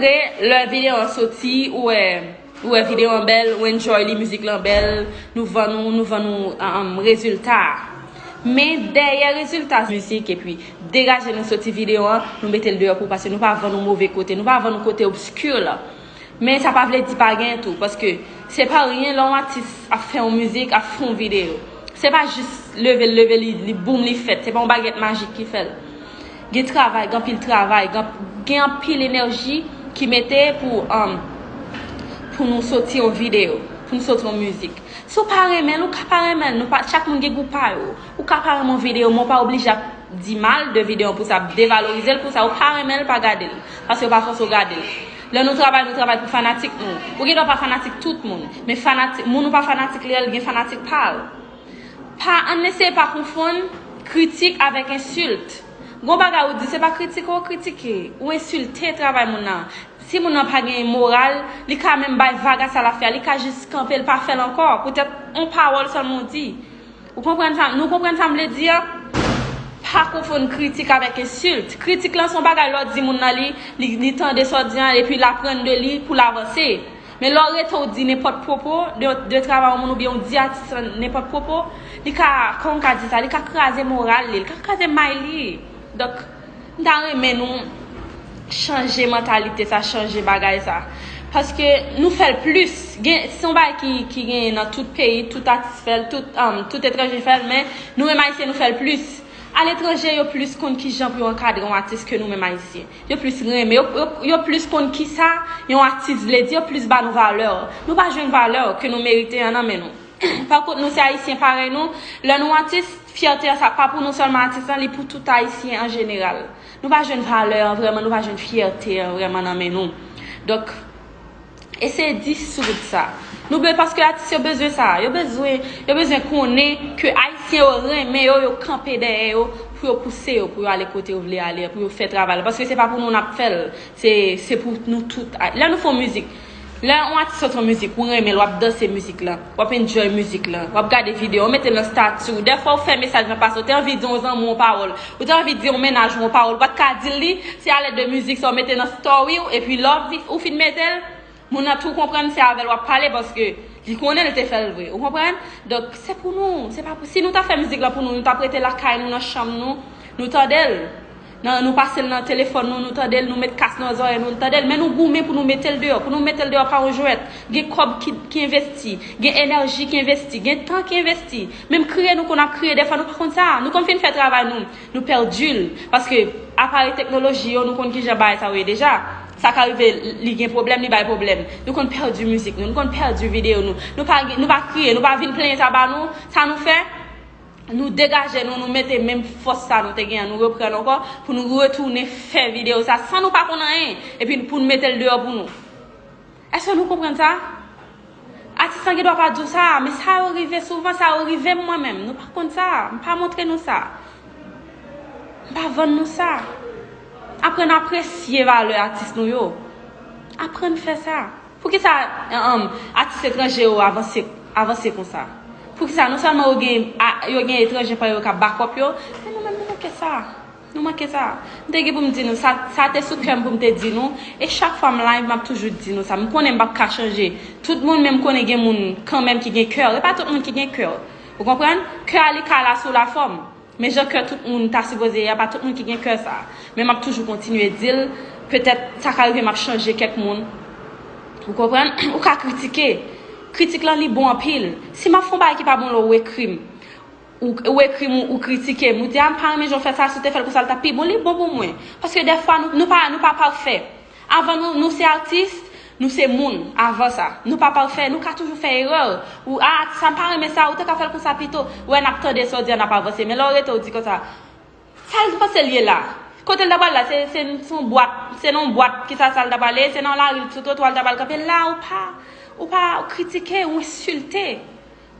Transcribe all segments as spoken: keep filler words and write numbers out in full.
Apre, lè videyo an soti, ou wè, ou wè videyo an bèl, ou enjoy li, mizik lan bèl, nou vann ou, nou vann ou um, rezilta a. Men dèyè rezilta mizik epi degaje nou soti videyo an, nou mete l deyò pou paske nou pa vann ou move kote, nou pa vann ou kote obski la. Men sa pa vle di pa gen tou, paske se pa ryen lè yon atis ap fè yon mizik, ap fè yon videyo. Se pa jis leve l, leve li, li boum, li fèt. Se pa yon bagèt majik ki fè l. Gen travay, gen anpil travay, gen, gen anpil enèji ki mete pou, um, pou nou soti yon videyo, pou nou soti yon mizik. Si w pa renmen l, ou ka pa renmen l. Nou pa, chak moun gen gou pa yo. Ou ka pa renmen yon videyo, men w pa oblije ap di mal de videyo pou sa, ap devalorize l pou sa. Ou pa renmen l, pa gade l. Paske yo pa fòse w gade l. Lè nou travay, nou travay pou fanatik nou. Ou gen dwa pa fanatik tout moun, men fanatik, moun ou pa fanatik li a, l gen fanatik pa l. Pa, ann eseye pa konfonn kritik avèk ensilt. Gon bagay ou di, se pa kritike ou kritike, ou ensilte travay moun nan. Si moun nan pa gen moral, li ka menm bay vag a sa l ap fè a, li ka jis kanpe l pa fè l ankò. Poutèt yon pawòl sèlman ou di. Ou konprann sa, nou konprann sa m vle di a? Pa konfonn kritik avèk ensilt. Kritik lan se yon bagay lè w di moun nan li, li, li tande sa w di an, epi l aprann de li pou l avanse. Men lè w rete w di nenpòt pwopo de, de travay yon moun oubyen w di atis lan nenpòt pwopo, li ka, kòman m ka di sa, li ka kraze moral li, li ka kraze may li. Donk, m ta renmen nou chanje mantalite sa, chanje bagay sa. Paske nou fè l plis. Gen, se yon bagay ki, ki genyen nan tout peyi, tout atis fè l, tout, um, tout etranje fè l, men nou menm ayisyen nou fè l plis. Aletranje, yo plis konn kijan pou yo ankadre yon atis ke nou menm ayisyen. Yo plis renmen, yo, yo, yo plis konn kisa yon atis vle di, yo plis ba nou valè. Nou pa jwenn valè ke nou merite an nan men nou. Pakont, nou se ayisyen parèy nou, lè nou atis, fyète an sa pa pou nou sèlman atis lan, li pou tout ayisyen an jeneral. Nou pa jwenn valè an vrèman, nou pa jwenn fyète an vrèman nan men nou. Donk, eseye disoud sa. Nou be-, paske atis yo bezwen sa. Yo bezwen, yo bezwen konnen ke ayisyen yo renmen yo, yo kanpe dèyè yo pou yo pouse yo, pou yo ale kote yo vle ale, pou yo fè travay la. Paske se pa pou nou n ap fè l. Se, se pou nou tout. Lè nou fè yon mizik, lè yon atis sot yon mizik, ou renmen l, w ap danse mizik lan, w ap enjoy mizik lan, w ap gade videyo, w mete l nan stati w. Dèfwa ou fè mesaj lan pase, ou te anvi di yon zanmi w yon pawòl, ou te anvi di yon mennaj ou yon pawòl, ou pa t ka di l li, se alèd de mizik sa w mete nan story w, epi lè w fin, ou fin mete l, moun nan tou konprann se avè l w ap pale, paske li konnen l te fè l vre. Ou konprann? Donk, se pou nou, se pa pou, si nou ta fè mizik lan pou nou, nou t ap rete lakay nou, nan chanm nou, nou tande l. Nan, nou pase l nan telefòn nou, nou tande l, nou met kas nan zòrèy nou, nou tande l, men nou goumen pou nou mete l deyò, pou nou mete l deyò pa yon jwèt. Gen kòb ki, ki envesti, gen enèji ki envesti, gen tan ki envesti. Menm kriye nou konn ap kriye, dèfwa nou pa konn sa. Nou konn fin fè travay nou, nou pèdi l. Paske, aparèy teknoloji yo, nou konn kijan bagay sa yo ye deja. Sa ka rive, li gen pwoblèm, li bay pwoblèm. Nou konn pèdi mizik nou, nou konn pèdi videyo nou. Nou pa, nou pa kriye, nou pa vin plenyen sa ba nou, sa nou fè. Nou degaje nou, nou mete menm fòs sa nou te gen an, nou reprann ankò pou nou retounen fè videyo sa san nou pa konn anyen, epi pou nou mete l deyò pou nou. Èske nou konprann sa? Atis lan gen dwa pa di w sa, men sa yo rive souvan, sa yo rive m mwen menm. Nou pa konn sa, m pa montre nou sa. M pa vann nou sa. Aprann apresye valè atis nou yo. Aprann fè sa. Poukisa, um, atis etranje yo avanse, avanse konsa? Poukisa non sèlman yo gen, a, yo gen etranje pa yo k ap bakòp yo, men nou menm nou manke sa. Nou manke sa. M te gen pou m di nou, sa, sa te sou kè m pou m te di nou, e chak fwa m live, m ap toujou di nou sa. M konnen m p ap ka chanje tout moun, men m konnen gen moun kanmenm ki gen kè. E pa tout moun ki gen kè. Ou konprann? Kè a li ka la sou lafòm. Men jan kè tout moun ta sipoze ye a, pa tout moun ki gen kè sa. Men m ap toujou kontinye di l, petèt sa ka rive m ap chanje kèk moun. Ou konprann? Ou ka kritike. Kritik lan li bon anpil. Si m ap fè yon bagay ki pa bon la, ou ekri m. Ou, ou ekri m, ou, ou kritike m. Ou di, a, m pa renmen jan w fè sa, si w te fè l konsa, l t ap pi bon. Li bon pou mwen. Paske dèfwa, nou, nou pa, nou pa pafè. Avan nou, nou se atis, nou se moun. Avan sa, nou pa pafè, nou ka toujou fè erè. Ou, a, atis sa, m pa renmen sa, ou te ka fè l konsa pito. Ou wè, n ap tande sa w di a, n ap avanse. Men lè w rete, w di konsa, sa l panse l ye la? Kote l ta pral la? Se, se, se yon bwat, se nan yon bwat, kisa sa l ta pral ye? Se nan lari, sou twotwa l ta pral kanpe. La, ou pa, ou pa kritike, ou ensilte.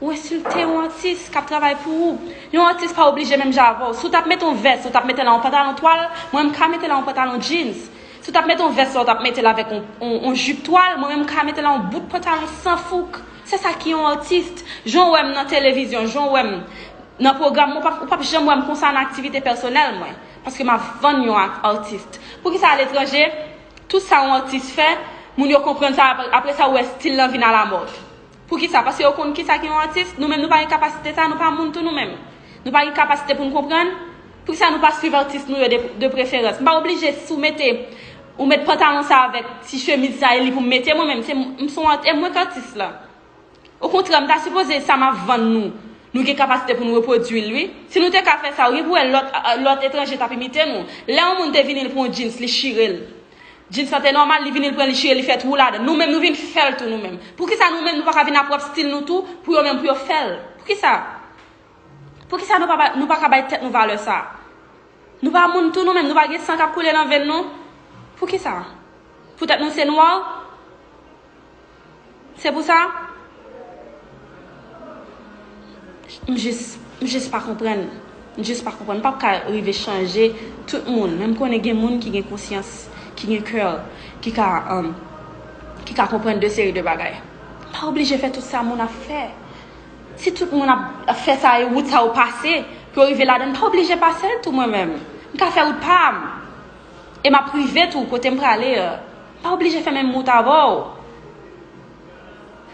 Ou ensilte yon atis k ap travay pou ou. Yon atis pa oblije menm jan avè w. Si w t ap mete yon vès, ou t ap mete l a yon pantalon twal, mwen, m ka mete l a yon pantalon jeans. Si w t ap mete yon vès, ou t ap mete l avèk yon, yon, yon jip twal, mwen menm, m ka mete l a yon bout pantalon san fouk. Se sa ki yon atis. Jan w wè m nan televizyon, jan w wè m nan pwogram mwen, ou p ap, ou p ap janm wè m konsa nan aktivite pèsonèl mwen. Paske m ap vann yon a-, atis. Poukisa aletranje, Tout sa yon atis fè, moun yo konprann sa, apre, apre sa, ou wè stil lan vin alamòd. Poukisa? Paske yo konn kisa ki yon atis. Nou menm, nou pa gen kapasite sa, nou pa moun tou nou menm. Nou pa gen kapasite pou nou konprann. Poukisa nou pa swiv atis nou yo de, de preferans? M pa oblije si w mete, ou met pantalon sa avèk ti chemiz sa, e li pou m mete mwen menm. Se m, m se yon art-, e mwen k atis la. Okontrè, m ta sipoze sa m ap vann nou, nou gen kapasite pou nou repwodui l, wi. Si nou te ka fè sa, ou gen pou wè lòt, lòt etranje t ap imite nou. Lè yon moun te vini, l pran yon jeans, li chire l. Jeans lan te nòmal, li vini, l pran, li chire, li fè twou ladan. Nou menm, nou vin fè l tou nou menm. Poukisa nou menm, nou pa ka vin ak pwòp stil nou tou, pou yo menm, pou yo fè l? Poukisa? Poukisa nou pa, nou pa ka bay tèt nou valè sa? Nou pa moun tou nou menm, nou pa gen san k ap koule nan venn nou? Poukisa? Poutèt nou se nwa? Se pou sa? M jis, m jis pa konprann. M jis pa konprann. M p ap ka rive chanje tout moun. Men m konnen gen moun ki gen konsyans, ki gen kè, ki ka, um, ki ka konprann de seri de bagay. M pa oblije fè tout sa moun ap fè. Si tout moun ap, ap fè sa e wout sa yo pase, pou yo rive ladan, m pa oblije pase l tou mwen menm. M ka fè wout pa m. E m ap rive tou kote m prale a. M pa oblije fè menm wout avè w.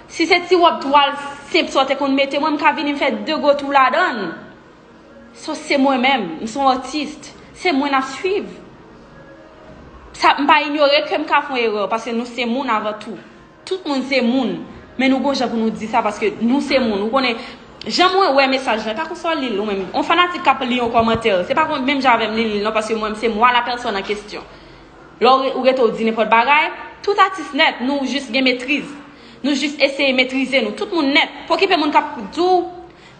Si se ti wòb twal senp sa w te konn mete, mwen m ka vini m fè de gwo twou ladan l. So, se mwen menm, m se yon atis. Se mwen n ap swiv. Sa, m pa inyore ke m ka fè yon erè, paske nou se moun avan tou. Tout moun se moun. Men nou gon jan pou nou di sa, paske nou se moun. Ou konnen, jan mwen wè mesaj la, e pa konsa w li l ou menm. Yon fanatik k ap li yon kòmantè, se pa kon, menm jan avè m li li l non, paske mwen, se moi la personne en question. Lè w re-, ou rete w di nenpòt bagay, tout atis nèt, nou jis gen metriz. Nou jis eseye metrize nou. Tout moun nèt. Pokipe moun k ap di w,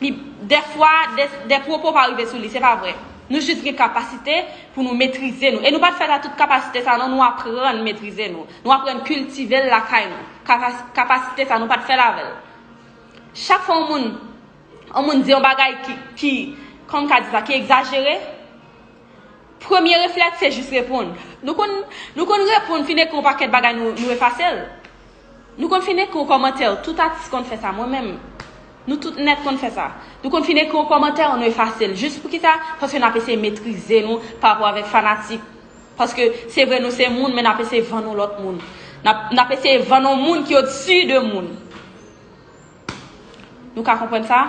li, dèfwa, de, de pwopo pa rive sou li, se pa vre. Nou jis gen kapasite pou nou metrize nou. E nou pa t fèt a tout kapasite sa non, nou aprann metrize nou. Nou aprann kiltive l lakay nou. Kapas-, kapasite sa, nou pa t fèt avè l. Chak fwa yon moun, yon moun di yon bagay ki, ki, kòman m ka di sa, ki egzajere, premye reflèks se jis reponn. Nou konn, nou konn reponn, fin ekri yon pakèt bagay, nou, nou efase l. Nou konn fin ekri yon kòmantè, tout atis konn fè sa, mwen menm. Nou tout nèt konn fè sa. Nou konn fin ekri yon kòmantè, nou efase l. Jis poukisa? Paske n ap eseye metrize nou pa rapò avèk fanatik. Paske se vre nou se moun, men n ap eseye vann yon lòt moun. N ap, n ap eseye vann yon moun ki odsi de moun. Nou ka konprann sa?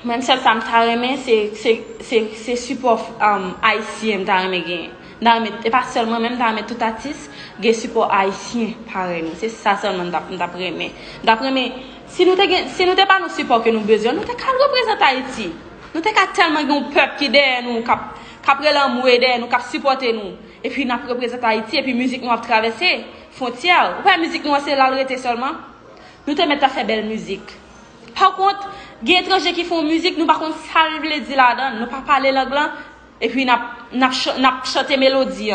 Mwen, sèl sa m ta renmen, se, se, se, se sipò, um, ayisyen m ta renmen genyen. M ta renmen, e pa sèl mwen menm, m ta renmen tout atis gen sipò ayisyen parèy nou. Se sa sèlman m t ap, m t ap renmen. M t ap renmen, si nou te gen, si nou te ba nou sipò ke nou bezwen, nou te ka al reprezante Ayiti. Nou te ka tèlman gen yon pèp ki dèyè nou, k ap, k ap rele anmwe dèyè nou, k ap sipòte nou. Epi n ap reprezante Ayiti, epi mizik nou ap travèse fwontyè. Ou wè mizik nou an se la l rete sèlman? Nou te mèt ta fè bèl mizik. Pa kont, gen etranje ki fè yon mizik, nou pa konn sa l vle di ladan l, nou pa pale lang lan, epi n ap, n ap chan-, n ap chante melodi an.